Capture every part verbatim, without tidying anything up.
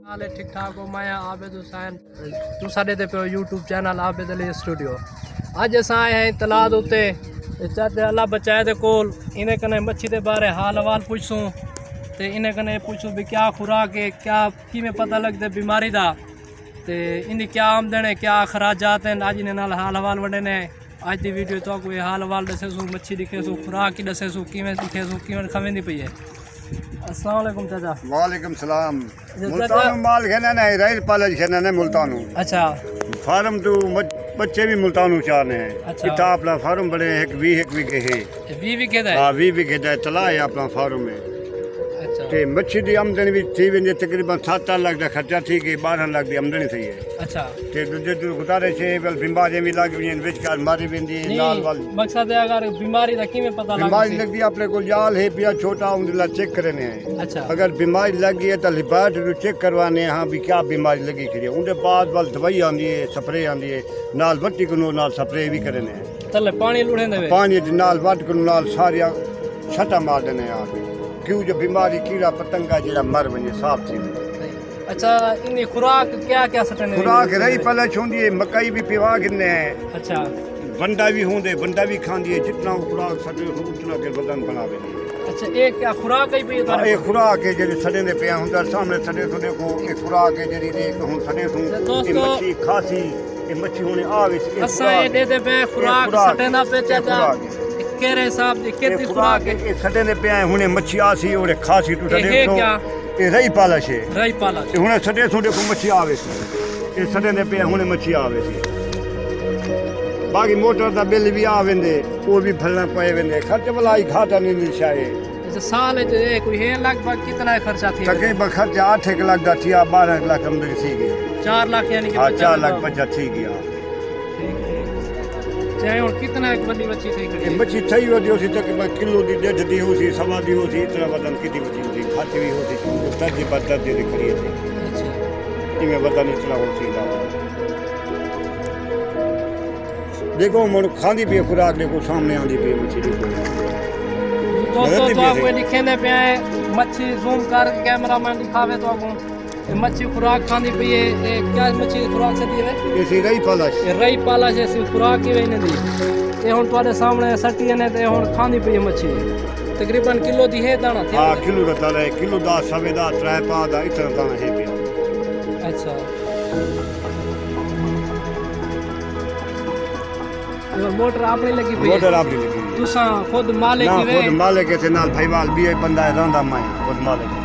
حال ہے؟ ٹھیک ٹھاک ہو؟ میں ہاں عابد حسین، تساں ݙیہدے پئے ہو یوٹیوب چینل عابد علی اسٹوڈیو۔ اڄ اساں آئے ہیں تلاہ دے اتے، چاچا اللہ بچائے دے کول، انہیں کنے مچھی دے بارے حال احوال پچھسوں، تے انہیں کنے پچھسوں بھی کیا خوراک ہے، کیا کیویں پتہ لڳدے بیماری دا، تے ایندی کیا آمدن ہے، کیا اخراجات ہیں، اڄ انہیں نال حال احوال ونڈینے۔ اڄ دی ویڈیو تہاکوں اے حال احوال ݙسیسوں، مچھی ݙکھیسوں، خوراک کی ݙسیسوں، کیویں ݙکھیسوں، کیویں کھویندی پئی ہے۔ السلام علیکم چاچا۔ وعلیکم السلام۔ اچھا، ملتانوں چاچا۔ مال گھننا ہے، رائل پالج گھننا ہے ملتانوں۔ اچھا۔ فارم تو مچ-، بچے بھی ملتانوں چارنے ہیں۔ اچھا۔ اتھا اپنا فارم بݨے، ہک ویہہ ہک ویگھے ہے۔ اے ویہہ ویگھے دا ہے؟ ہاں، ویہہ ویگھے دا ہے، تلاہ ہے اپنا فارم ہے۔ اچھا۔ تے مچھی دی آمدنی وی تھی ویندی، تقریباً ست لاکھ دا خرچہ تھی ڳئے، ٻارہاں لاکھ دی آمدنی تھئی ہے۔ اچھا۔ تے ݙوجھے ݙو گزارش ہے، ول بیماریاں وی لڳ ویندین، وچ کار ماری ویندی ہے، نہیں، نال ول۔ مقصد ہے اگر بیماری دا کیویں پتہ لڳ بیماری سی؟ لڳدی اپݨے کول ڄال ہے، پیا چھوٹا، اوندے نال چیک کرینے ہیں۔ اچھا۔ اگر بیماری لڳ ڳئی ہے تاں لیبارٹری توں چیک کروانے ہیں، ہاں بھی کیا بیماری لڳی کھڑی ہے۔ اوندے بعد ول دوائی آندی ہے، سپرے آندی ہے، نال وٹی کنوں نال سپرے وی کرینے ہیں۔ تلے پاݨی لڑھیندے وے؟ پاݨی دے نال وٹ کنوں نال ساریاں سٹا مار ݙینے ہیں آ کے۔ کیوں جو بیماری کیڑا پتنگا جیڑا مر ونڄے، صاف تھی ونڄے۔ صحیح۔ اچھا، ایندی خوراک کیا کیا سٹیندے؟ خوراک رئی پلش ہوندی ہے، مکئی بھی پیوا گھننے ہیں۔ اچھا۔ ونڈا بھی ہوندے، ونڈا بھی کھاندی ہے، جتنا وہ خوراک سٹے اتنا کے وزن بݨا ویندی ہے۔ اچھا، اے کیا خوراک ہے پئی ہے ہاں، تہاݙے اے کول؟ خوراک ہے جیڑھے سٹیندے پئے ہیں، ہݨ سامݨے سٹے سٹے کو، اے خوراک ہے جیڑھی دے کہ ہݨ سٹے سوں، اچھا، دوستو، اے مچھی کھاسی، اے مچھی ہݨ آ ویسی، اے اساں خوراک اے ݙیہدے پئے اے خوراک خوراک سٹیندا پئے اے چاچا۔ خوراک ہے۔ اے کیڑھے حساب دی، اے کیتی خوراک خوراک ہے؟ اے سٹیندے پئے ہیں، ہݨ مچھی آسی، اوڑے کھاسی، تساں اے ہے ݙیکھو۔ کیا؟ اے رئی پالش ہے۔ رئی پالش۔ تے ہݨ سٹے سوں ݙیکھو مچھی آ ویسی۔ اے سٹیندے پئے ہیں، ہݨ مچھی آ ویسی۔ باقی موٹر دا بل بھی آ ویندے، او بھی بھرنا پئے ویندے۔ خرچ بلائی گھاٹا نہیں نشا ہے۔ اچھا، سال وچ اے کوئی ہے لڳ بھڳ کتنا خرچہ تھی ویندے؟ تقریباً خرچہ اٹھ ہک لاکھ دا تھیا، ٻارہاں ہک لاکھ آمدنی تھی ڳئی۔ چار لاکھ یعنی کہ ہاں، بچت چار لاکھ ہوگا۔ بچت تھی ڳئی، ہاں۔ ٹھیک، ٹھیک۔ چاہے ہݨ کتنا ہک وݙی مچھی تھئی کھڑی اے ہے؟ مچھی تھئی وݙی ہوسی تقریباً کلو دی ݙیڈھ دی ہوسی، سوا دی ہوسی، اتنا وزن کیتی وݙی ہوسی، گھٹ بھی ہوسی، کیونکہ درجے بر درجے دی کھڑی ہے۔ اچھا۔ ایویں وزن اتنا ہوسی دا۔ ݙیکھو، ہݨ کھاندی پئی ہے خوراک، ݙیکھو، سامݨے آندی پئی ہے مچھی، ݙیکھو۔ دوستو، غلطی تو پئی آپ ہے۔ کو ݙکھیندے پئے ہیں، مچھی زوم کر کے کیمرہ مین ݙکھاوے تو آپ کو۔ اے مچھی خوراک کھاندی پئی ہے۔ اے کیا مچھی خوراک سٹی ہے؟ اے سی رئی پالش۔ اے رئی پالش ہے، سی خوراک ہی ویندی۔ اے ہݨ تہاݙے سامݨے سٹی نے، تے ہݨ کھاندی پئی ہے مچھی۔ تقریباً کلو دی ہے داݨا تھی؟ ہاں، کلو دا داݨا ہے، کلو دا، سوے دا، ترے پا دا، اتنا داݨا ہے پیا۔ اچھا۔ موٹر اپݨی لڳی پئی ہے؟ موٹر اپݨی لڳی پئی ہے۔ تساں خود مالک نہ، ہی وے؟ خود مالک ہے، تے نال بھائیوال بھی ہے، بندہ ہے، رہندا میں خود مالک ہے۔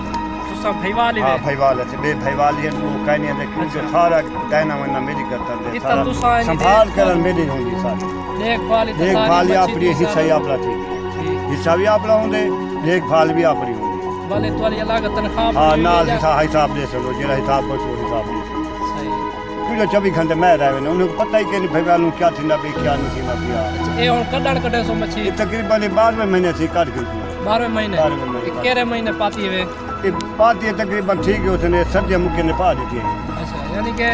تساں بھائیوال ہی ہاں، وے؟ بھائیوال ہے، تے ٻئے بھائیوال ہی ہیں، وہ کائنی ہیں، لیکن جو اچھا۔ سارا دائنا وائنا میری کرتا ہے، اتنا سارا تساں ہی سنبھال دیکھ کرن میری ہوندی ساری۔ دیکھ بھال ہی تے دیکھ ساری بھال ہی مچھی اپݨی دی حصہ ہی ساری۔ اپݨا تھی۔ ٹھیک۔ حصہ بھی اپݨا ہوندے، دیکھ بھال بھی اپݨی ہوندی۔ بھلے تہاݙی الگ تنخواہ ہاں، بݨی نال ہوئی ہے۔ حصہ، حساب ݙیسن، جیڑھا حساب بچو، حساب ݙیسن۔ صحیح۔ کیونکہ چوبی گھنٹے میں رہ ویندے، انہیں کو پتہ ہی کہ نہیں بھائی، والوں کیا تھیندا پیا، کیا نہیں تھیندا پیا۔ اچھا، اے ہݨ کݙݨ کݙے سو مچھی؟ اے تقریباً اے ٻارہویں مہینے سی کݙ گھنسوں۔ ٻارہویں مہینے؟ ٻارہویں مہینے تے کݙ۔ کیڑھے مہینے پاتی ہے؟ اے پاتی ہے تقریباً ٹھیک ہے، اس نے سردیاں مکے نے پا ݙتی ہے۔ اچھا، یعنی کہ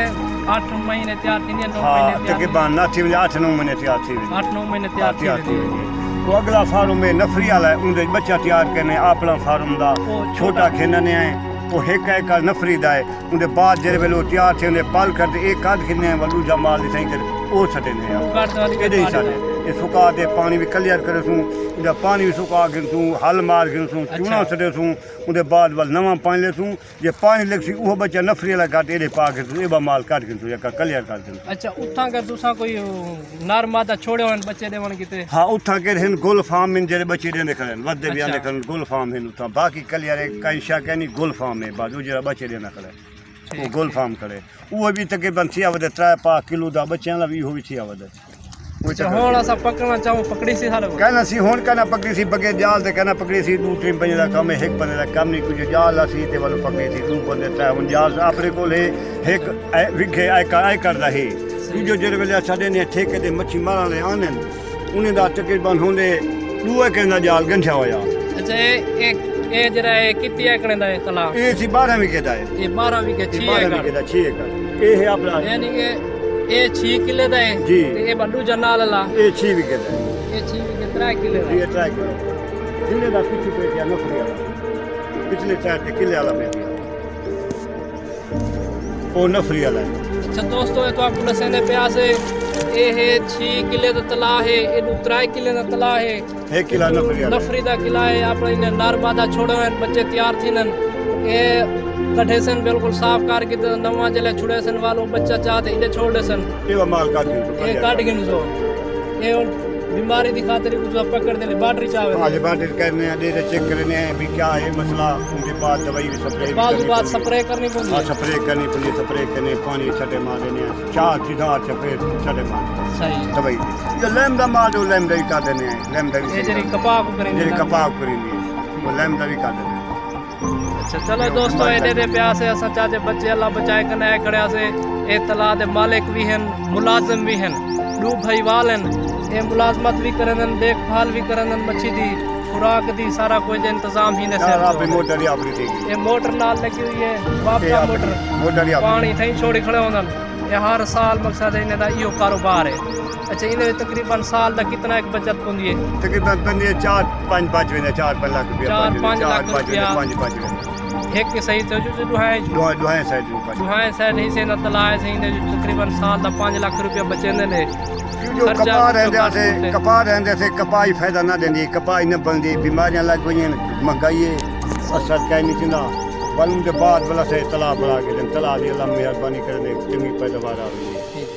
اٹھ مہینے تیار تھیندی ہے، نو ہاں، مہینے تیار تقریباً نہ تھی ویندی، اٹھ نو مہینے تیار تھی ویندی۔ اٹھ نو مہینے تیار ہاں، تیار تھی تھی ویندی۔ ویندی۔ تو اڳلا فارم ہے نفری والا ہے، اندے بچہ تیار کرنے، اپݨا فارم دا او چھوٹا چھوٹا۔ گھننے ہیں، او ہک ایکڑ نفری دا ہے۔ اوندے بعد جیڑھے ویلے او تیار تھیندے، پل کر تے اے کڈھ گھننے ہیں، ول ݙوجھا مال ݙسائیں تے او سٹیندے ہیں۔ او کڈھ سٹیندے۔ ایݙے ہی سارے۔ اے سکا تے پاݨی وی کلیئر کریسوں، ایندا پاݨی وی سکا گھنسوں، ہل مار گھنسوں، اچھا۔ چونا سٹیسوں، اوندے بعد ول نواں پاݨی لیسوں۔ جے پاݨی لڳسی، اوہو بچہ نفری والا کڈھ ایݙے پا گھنسوں، ایہ ٻا مال کڈھ گھنسوں، یا کلیئر کر گھنسوں۔ اچھا، اتھاں کر تساں کوئی نر مادہ چھوڑے ہوئے بچے ݙیوݨ کیتے؟ ہاں، اتھاں کر ہن گل فارم ہن، جیڑھے بچے ݙیندے کھڑے ہن، ودے وی آندے اچھا۔ کھڑے ہن، گل فارم ہن اتھاں۔ باقی کلیئر ہے، کہیں شے کائنی، گل فارم ہے، بس او جیڑھا بچے ݙیندا کھڑے۔ او ٹھیک، گل ٹھیک۔ فارم کھڑے۔ او وی تقریباً تھیا ودے ترے پا کلو دا بچیاں دا وی، او وی تھیا ودے۔ او اچھا، تقریباً ہݨ اساں پکڑݨا چاہوں، پکڑیسی ساݙے کول؟ کہنا سی، ہݨ کہنا پکڑیسی، بغیر جال دے کہنا پکڑیسی، ݙو ٹیم بندے دا کم ہے، ہک بندے دا کم نہیں، کجھ جال اسی تے ولوں پکڑیسی، ݙو بندے ترے، ہݨ جال اپݨے کول ہے، ہک اے-، وگھے ایکڑ، ایکڑ دا ہے۔ صحیح۔ ݙوجھے جیڑھے ویلے اساݙے نے ٹھیکے تے مچھی مارݨ والے آندن، انہیں دا تقریباً ہوندے ݙو ایکڑ دا جال گنجھا ہویا۔ اچھا، اے، اے، اے جیڑھا اے کتی ایکڑ دا ہے تلاہ؟ اے سی ٻارہاں وگھے دا ہے۔ اے ٻارہاں وگھے، اے چھی ٻارہاں ایکڑ۔ وگھے دا، چھی ایکڑ۔ اے ہے اپݨا۔ یعنی کہ اے چھی کلے دا ہے؟ جی۔ تے اے ٻا ݙوجھا نال والا؟ اے چھی وگھے دا ہے۔ اے چھی وگھے ترے کلے دا؟ جی، اے ترے کلے۔ کلے دا پچھے پئے ڳیا نفری والا۔ پچھلے سائیڈ تے کلے والا پئے ڳیا۔ او نفری والا ہے۔ اچھا دوستو، اے تہاکوں ݙسیندے پیا سے، اے ہے چھی قلعے دا تلاء ہے، ایݙو ترائے قلعے دا تلاء ہے۔ ہک قلعہ نفری والا۔ نفری دا قلعہ ہے، اپݨا انہیں نر مادہ چھوڑے ہوئے ہن، ٻچے تیار تھیندن۔ اے کڈھیسن، بالکل صاف کر کے تے نواں جلے چھڑیسن، والو ٻچہ چا تے ایݙے چھوڑ ݙیسن۔ اے مال کڈھ گھن سو، اے کڈھ گھن سو۔ اے ہݨ بیماری دی خاطر کجھ پکڑ دے لے بارڈر چاوے۔ ہاں، لے بارڈر کرنے ہیں، ݙے تے چیک کرنے ہیں بھی کیا ہے مسئلہ، ان کے بعد دوائی بھی سپرے بھی بعد کرنی بعد پڑی۔ سپرے کرنی پوندی ہاں، ہے۔ سپرے کرنی پوندی ہے، سپرے کرنے، پانی چھٹے مار دینے ہیں۔ چار چیزاں سپرے چھٹے مار دینے ہیں۔ صحیح۔ دوائی دی۔ جو لیم دا مال جو لیم دا ہی کر دینے ہیں، لیم دا بھی اے صحیح جڑی کر۔ کپاہ کو کریں جڑی گے۔ کپاہ کو کریں گے، وہ لیم دا بھی کر دینے ہیں۔ اچھا، چلو دوستو، ایݙے دے پیا سے، اساں چاچے ٻچے اللہ بچائے کنے آئے کھڑے سے۔ اے تلاء دے مالک وی ہن، ملازم وی ہن، ݙو بھائی وال ہن۔ اے ملازمت وی کریندن، دیکھ بھال وی کریندن، مچھی دی خوراک دی، سارا کجھ انتظام ہی نے سر یار، آپ تے موٹر ہی آپ دی تھی۔ اے موٹر نال لگی ہوئی ہے، واپڈا اے آپ موٹر۔ موٹر ہی آپ دی۔ پاݨی تھیں چھوڑی کھڑے ہوندن۔ اے ہر سال مقصد ہے انہیں دا ایہو کاروبار ہے۔ اچھا، انہیں تقریباً سال دا کتنا ایک بچت ہوندی ہے؟ تقریباً پندرہ، چار، پنج بچ ویندے، چار، پنج لاکھ روپیہ چار، بچ ویندے، پنج چار لاکھ بچ ویندے، روپیہ۔ پنج بچ ویندے۔ ہک سائیڈ تے جو ݙوہائیں، ݙوہائیں، ݙوہائیں سائیڈ ݙوہائیں۔ ݙوہائیں سائیڈ حصے دا تلاء ہے، سائیں دے جو تقریباً سال دا پنج لاکھ روپیہ بچیندے نے۔ جو خرچہ کپاہ رہندے خرچ سے، ہوندے۔ کپاہ رہندے سے، کپاہ ہی فائدہ نہ ݙیندی، کپاہ ہی نہ بݨدی، بیماریاں لڳ ڳئین، مہنگائی ہے، اثر کائے نہیں تھیندا۔ ول اون دے بعد ولا سے تلاء بݨا کے ݙن، تلاء دی اللہ مہربانی کرے، چنگی پیداوار آوے۔ ٹھیک۔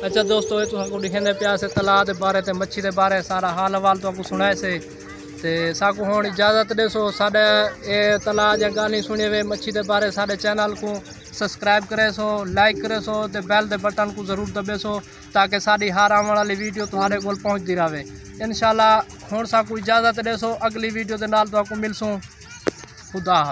اچھا دوستو، اے تساں کوں ݙکھیندے پیا سے تلاء دے بارے تے مچھی دے بارے سارا حال احوال تہاکوں سݨائے سے۔ تے ساکوں ہݨ اجازت ݙیسو، ساݙے اے تلاء دیاں ڳالھیں سݨیے وے، مچھی دے بارے ساݙے چینل کوں سبسکرائب کریسو، لائک کریسو تے بیل دے بٹن کوں ضرور دبیسو تاکہ ساݙی ہر آوݨ والی ویڈیو تہاݙے کول پہنچدی رہے۔ انشاءاللہ ہݨ ساکوں اجازت ݙیسو، اڳلی ویڈیو دے نال تہاکوں ملسوں۔ خدا حافظ۔